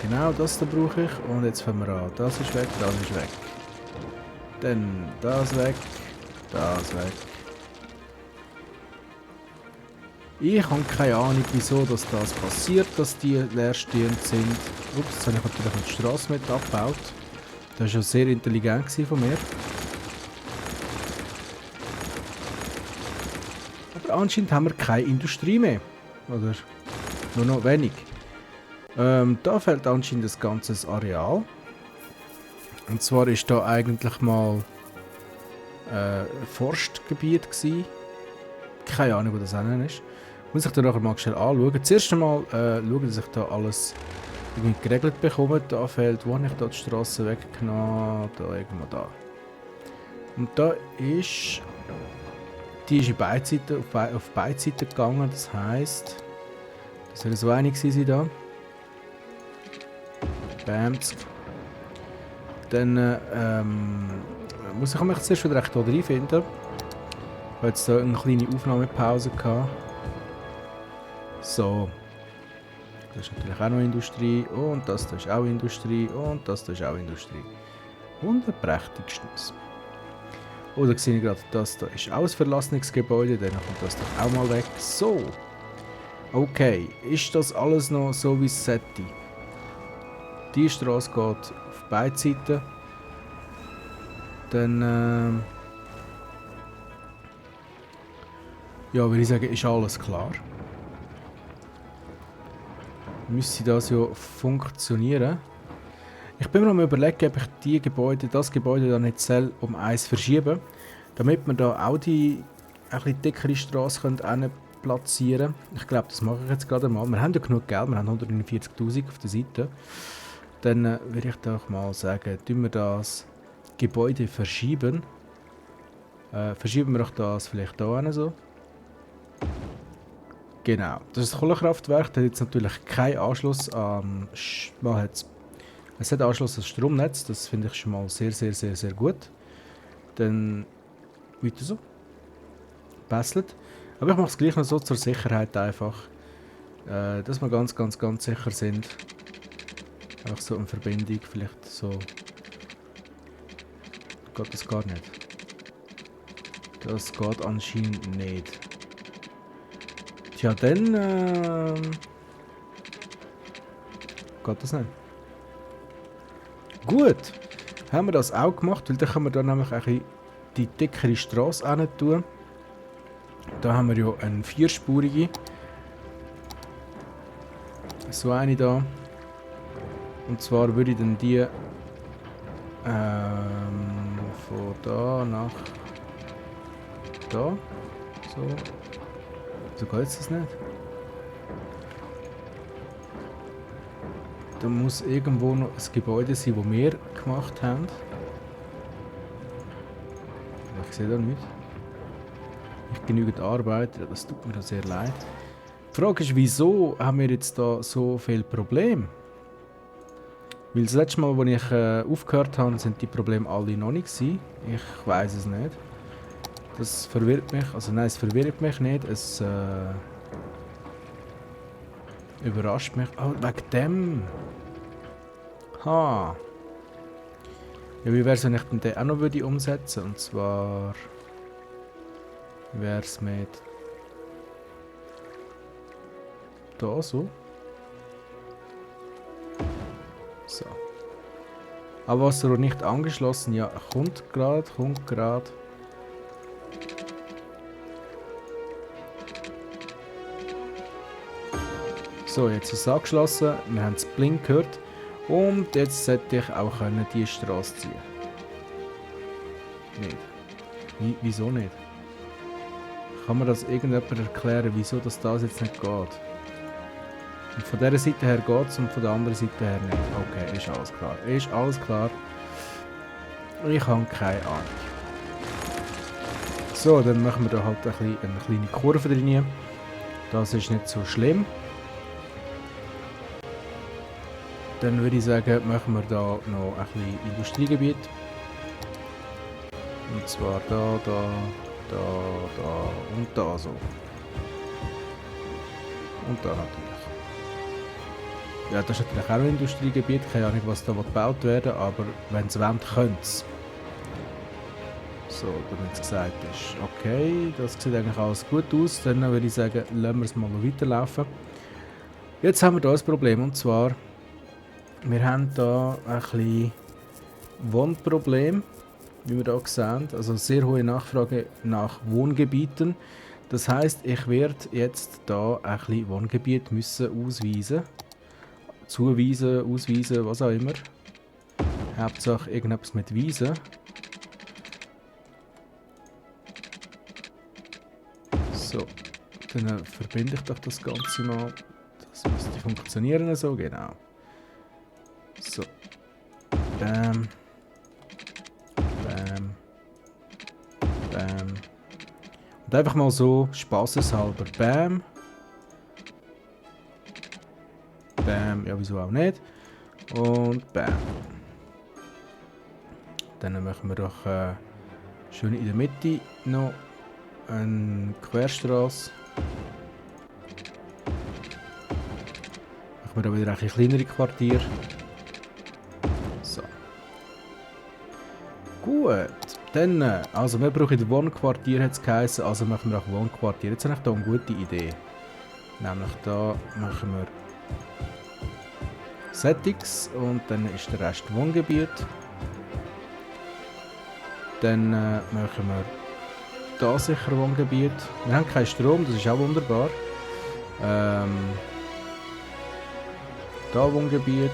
Genau, das da brauche ich. Und jetzt fangen wir an. Das ist weg, das ist weg. Dann das weg, das weg. Ich habe keine Ahnung, wieso das passiert, dass die leerstehend sind. Ups, jetzt habe ich natürlich noch die Straße mit abgebaut. Das war ja sehr intelligent von mir. Aber anscheinend haben wir keine Industrie mehr. Oder nur noch wenig. Da fehlt anscheinend das ganze Areal. Und zwar ist da eigentlich mal Forstgebiet gsi. Keine Ahnung, wo das hin ist. Muss ich dann nachher mal schnell anschauen. Zuerst einmal schauen, dass ich da alles irgendwie geregelt bekomme. Da fehlt, wo habe ich da die Straße weggenommen? Da irgendwo da. Und da ist... Die ist in beide Seiten, auf beide Seiten gegangen. Das heisst... Das soll so einig sein da. Bams. Dann muss ich mich zuerst wieder recht hier reinfinden. Ich habe jetzt hier eine kleine Aufnahmepause gehabt. So. Das ist natürlich auch noch Industrie. Und das da ist auch Industrie. Und das da ist auch Industrie. Wunderprächtigstens. Oh, da sehe ich gerade, das da ist auch ein verlassenes Gebäude. Dann kommt das doch auch mal weg. So. Okay. Ist das alles noch so, wie es sollte? Die Straße geht auf beide Seiten. Dann, ja, würde ich sagen, ist alles klar. Müsste das ja funktionieren. Ich bin mir am Überlegen, ob ich das Gebäude dann nicht um eins verschieben, damit wir da auch die ein bisschen dickere Straße platzieren können. Ich glaube, das mache ich jetzt gerade mal. Wir haben ja genug Geld, wir haben 149'000 auf der Seite. Dann würde ich doch mal sagen, tun wir das Gebäude verschieben. Verschieben wir doch das vielleicht hier hin so. Genau, das ist das Kohlekraftwerk. Das hat jetzt natürlich keinen Anschluss an... Es hat Anschluss an das Stromnetz. Das finde ich schon mal sehr, sehr, sehr, sehr gut. Dann weiter so. Passelt. Aber ich mache es gleich noch so zur Sicherheit einfach. Dass wir ganz, ganz, ganz sicher sind. Einfach so eine Verbindung, vielleicht so. Geht das gar nicht? Das geht anscheinend nicht. Tja, dann geht das nicht. Gut, haben wir das auch gemacht, weil dann können wir da nämlich ein bisschen die dickere Straße hin tun. Da haben wir ja eine vierspurige. So eine da. Und zwar würde ich dann die von da nach da. So. So geht es nicht. Da muss irgendwo noch ein Gebäude sein, das wir gemacht haben. Ich sehe da nicht. Nicht genügend Arbeit, das tut mir sehr leid. Die Frage ist, wieso haben wir jetzt da so viele Probleme? Weil das letzte Mal, als ich aufgehört habe, sind die Probleme alle noch nicht gewesen. Ich weiß es nicht. Das verwirrt mich. Also nein, es verwirrt mich nicht. Es überrascht mich. Oh, wegen dem. Ha. Ja, wie wäre es, wenn ich den auch noch würde umsetzen? Und zwar wäre es mit da so. So. Aber Wasser nicht angeschlossen. Ja, kommt gerade. So, jetzt ist es angeschlossen. Wir haben das Blink gehört. Und jetzt sollte ich auch die Straße ziehen. Nicht. Wieso nicht? Kann mir das irgendjemand erklären, wieso das jetzt nicht geht? Und von dieser Seite her geht es und von der anderen Seite her nicht. Okay, ist alles klar. Ist alles klar. Ich habe keine Ahnung. So, dann machen wir da halt eine kleine Kurve drin. Das ist nicht so schlimm. Dann würde ich sagen, machen wir da noch ein bisschen Industriegebiet. Und zwar da und da so. Und da natürlich. Ja, das ist natürlich auch ein Industriegebiet, keine Ahnung, was da gebaut werden will, aber wenn es wollen, können es. So, damit es gesagt ist. Okay, das sieht eigentlich alles gut aus. Dann würde ich sagen, lassen wir es mal noch weiterlaufen. Jetzt haben wir hier ein Problem, und zwar, wir haben hier ein bisschen Wohnproblem, wie wir hier sehen. Also sehr hohe Nachfrage nach Wohngebieten. Das heisst, ich werde jetzt hier ein bisschen Wohngebiet müssen ausweisen. Zuweisen, ausweisen, was auch immer. Hauptsache irgendetwas mit Wiesen. So, dann verbinde ich doch das Ganze mal. Das müsste funktionieren so, genau. So. Bam. Bam. Bam. Und einfach mal so, spaßeshalber. Bam. Bam, ja wieso auch nicht. Und bam. Dann machen wir doch schön in der Mitte noch eine Querstrasse. Machen wir da wieder ein kleinere Quartier. So. Gut. Dann, also wir brauchen Wohnquartier, hat es geheißen, also machen wir auch Wohnquartier. Jetzt habe ich hier eine gute Idee. Nämlich da machen wir Settings und dann ist der Rest Wohngebiet. Dann machen wir da sicher Wohngebiet. Wir haben keinen Strom, das ist auch wunderbar. Da Wohngebiet.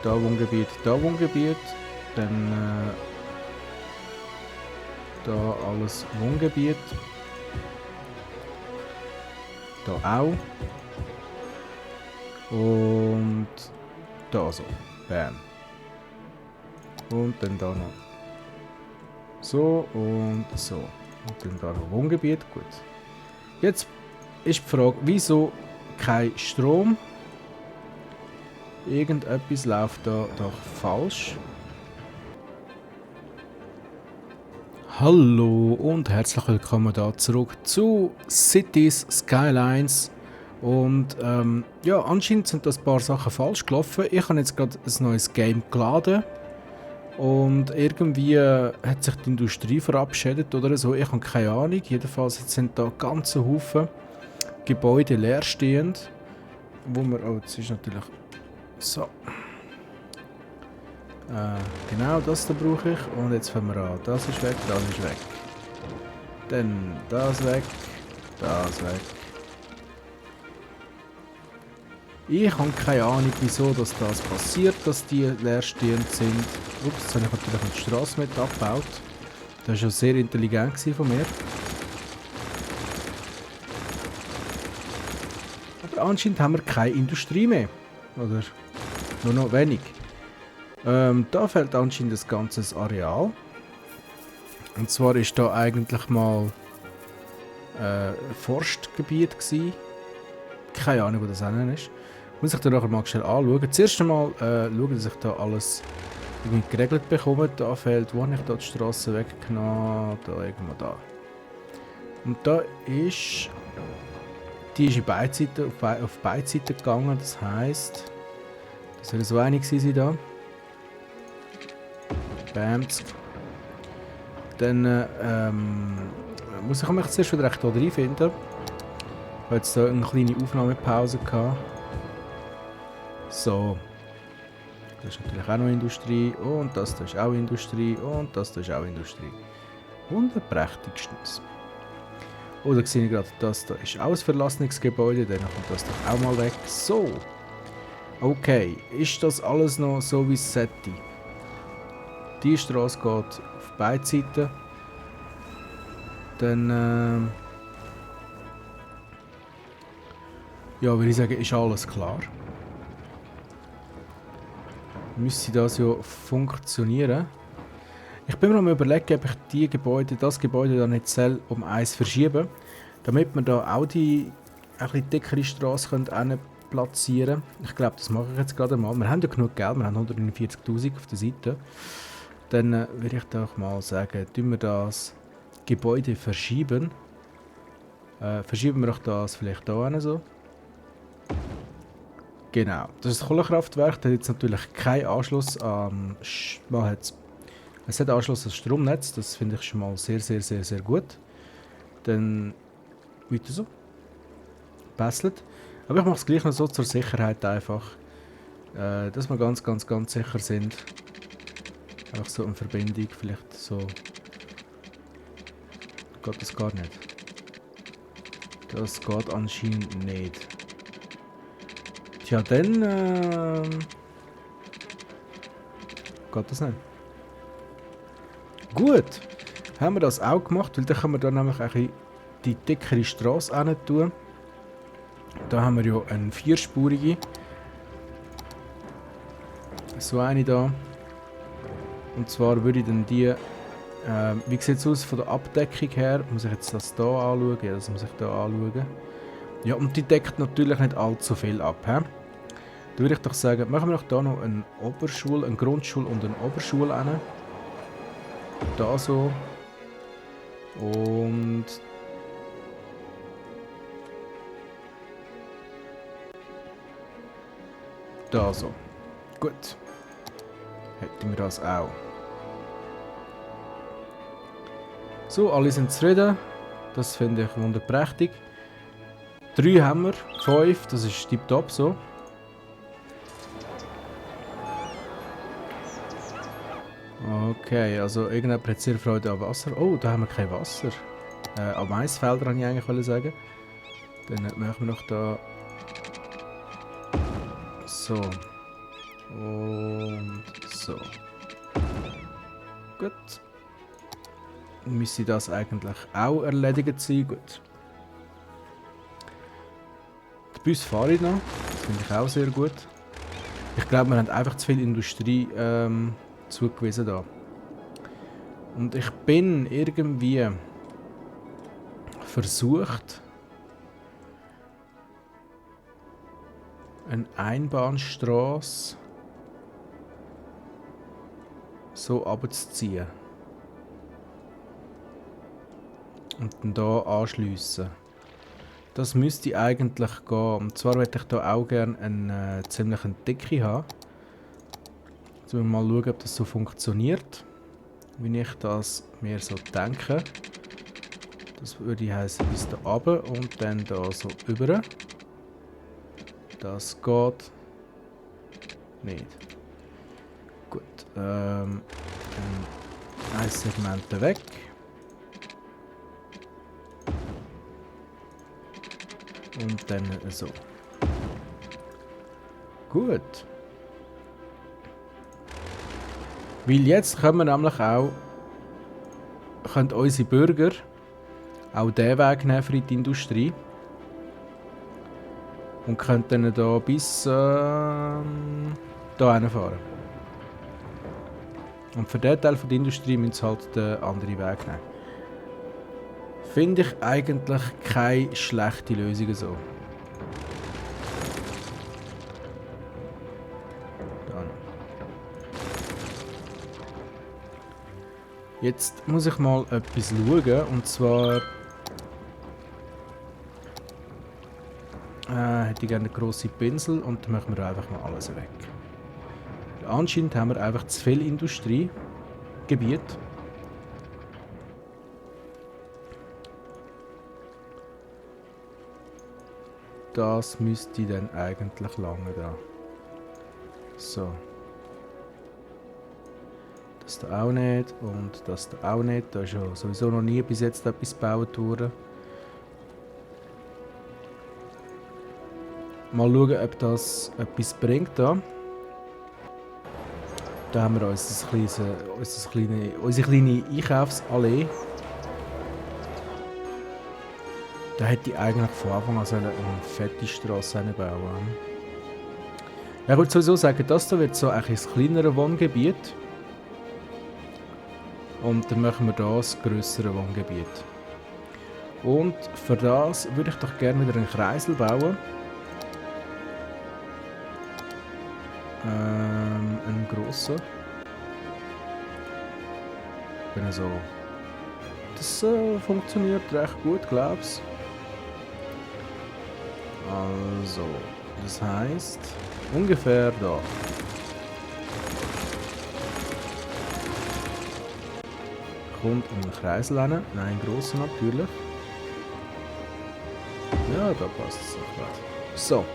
Da Wohngebiet, da Wohngebiet. Dann da alles Wohngebiet. Da auch. Und da so. Bam. Und dann da noch. So und so. Und dann da noch Wohngebiet. Gut. Jetzt ist die Frage, wieso kein Strom? Irgendetwas läuft da doch falsch. Hallo und herzlich willkommen da zurück zu Cities Skylines. Und ja, anscheinend sind das ein paar Sachen falsch gelaufen. Ich habe jetzt gerade ein neues Game geladen. Und irgendwie hat sich die Industrie verabschiedet oder so. Ich habe keine Ahnung. Jedenfalls sind da ganze Haufen Gebäude leerstehend. Wo wir. Oh, jetzt ist natürlich. So. Genau das da brauche ich. Und jetzt fangen wir an. Das ist weg, das ist weg. Dann das weg, das weg. Ich habe keine Ahnung, wieso das passiert, dass die leerstehend sind. Ups, jetzt habe ich natürlich noch die Straße mit abgebaut. Das war ja sehr intelligent von mir. Aber anscheinend haben wir keine Industrie mehr. Oder nur noch wenig. Da fehlt anscheinend das ganze Areal. Und zwar ist da eigentlich mal Forstgebiet gewesen. Keine Ahnung, wo das ist. Muss ich dann nachher mal schnell anschauen. Zuerst einmal schauen, dass ich da alles irgendwie geregelt bekomme. Da fehlt, wo habe ich da die Straße weggenommen? Da irgendwo da. Und da ist... Die ist in beide Seiten, auf beide Seiten gegangen. Das heisst... Das soll so einig sein da. Bams. Dann muss ich mich zuerst wieder recht hier reinfinden. Ich habe jetzt hier eine kleine Aufnahmepause gehabt. So. Das ist natürlich auch noch Industrie. Und das da ist auch Industrie. Und das da ist auch Industrie. Wunderprächtigstens. Oder sehe ich gerade, das da ist auch ein verlassenes Gebäude. Dann kommt das doch auch mal weg. So. Okay. Ist das alles noch so wie es sollte? Die Straße geht auf beide Seiten. Dann ja, würde ich sagen, ist alles klar. Müsste das ja funktionieren. Ich bin mir am überlegen, ob ich das Gebäude da nicht soll um eins verschieben, damit wir da auch die ein bisschen dickere Straße platzieren können. Ich glaube, das mache ich jetzt gerade mal. Wir haben ja genug Geld, wir haben 149'000 auf der Seite. Dann würde ich doch mal sagen, tun wir das Gebäude verschieben. Verschieben wir doch das vielleicht da hin so. Genau, das ist das Kohlekraftwerk. Das hat jetzt natürlich keinen Anschluss an... Es hat Anschluss an das Stromnetz. Das finde ich schon mal sehr, sehr, sehr, sehr gut. Dann weiter so. Passelt. Aber ich mache es gleich noch so zur Sicherheit einfach. Dass wir ganz, ganz, ganz sicher sind. Einfach so eine Verbindung. Vielleicht so... Geht das gar nicht? Das geht anscheinend nicht. Tja, dann geht das nicht. Gut, haben wir das auch gemacht, weil dann können wir da nämlich ein bisschen die dickere Straße hin tun. Da haben wir ja eine vierspurige. So eine da. Und zwar würde ich dann die... wie sieht es aus von der Abdeckung her? Muss ich jetzt das hier anschauen? Ja, das muss ich hier anschauen. Ja, und die deckt natürlich nicht allzu viel ab. He? Da würde ich doch sagen, machen wir doch hier noch eine Oberschule, eine Grundschule und eine Oberschule hin. Da so. Und... da so. Gut. Hätten wir das auch. So, alle sind zufrieden. Das finde ich wunderprächtig. 3 haben wir, 5, das ist tipptopp so. Okay, also irgendjemand hat sehr Freude an Wasser. Oh, da haben wir kein Wasser. An Maisfelder wollte ich eigentlich sagen. Dann machen wir noch da... so. Und so. Gut. Müsste das eigentlich auch erledigt sein. Gut. Den Bus fahre ich noch. Das finde ich auch sehr gut. Ich glaube, wir haben einfach zu viel Industrie zugewiesen da. Und ich bin irgendwie versucht, eine Einbahnstraße so abzuziehen. Und dann hier anschliessen. Das müsste eigentlich gehen. Und zwar würde ich hier auch gerne eine ziemlich dicke haben. Jetzt müssen wir mal schauen, ob das so funktioniert. Wie ich das mir so denke. Das würde heißen bis da runter und dann da so über. Das geht nicht. Gut. Dann ein Segment weg. Und dann so. Gut. Weil jetzt können wir nämlich auch, können unsere Bürger auch diesen Weg nehmen für die Industrie. Und können dann hier bis hier hinfahren. Und für diesen Teil der Industrie müssen sie halt den anderen Weg nehmen. Finde ich eigentlich keine schlechte Lösung so. Jetzt muss ich mal etwas schauen, und zwar hätte ich gerne einen grossen Pinsel und dann machen wir einfach mal alles weg. Anscheinend haben wir einfach zu viel Industriegebiet. Das müsste dann eigentlich lange da. So. Das da auch nicht und das da auch nicht. Da ist ja sowieso noch nie bis jetzt etwas gebaut worden. Mal schauen, ob das etwas bringt da. Da haben wir unsere kleine Einkaufsallee. Da hätte ich eigentlich von Anfang an eine fette Strasse bauen. Ja, ich würde sowieso sagen, das hier wird so ein kleineres Wohngebiet. Und dann machen wir hier das grössere Wohngebiet. Und für das würde ich doch gerne wieder einen Kreisel bauen. Einen grossen. Wenn so. Das funktioniert recht gut, glaube ich. Also. Das heisst, ungefähr da. Kommt in den Kreisel rein. Nein, grossen natürlich. Ja, da passt es auch gerade. So.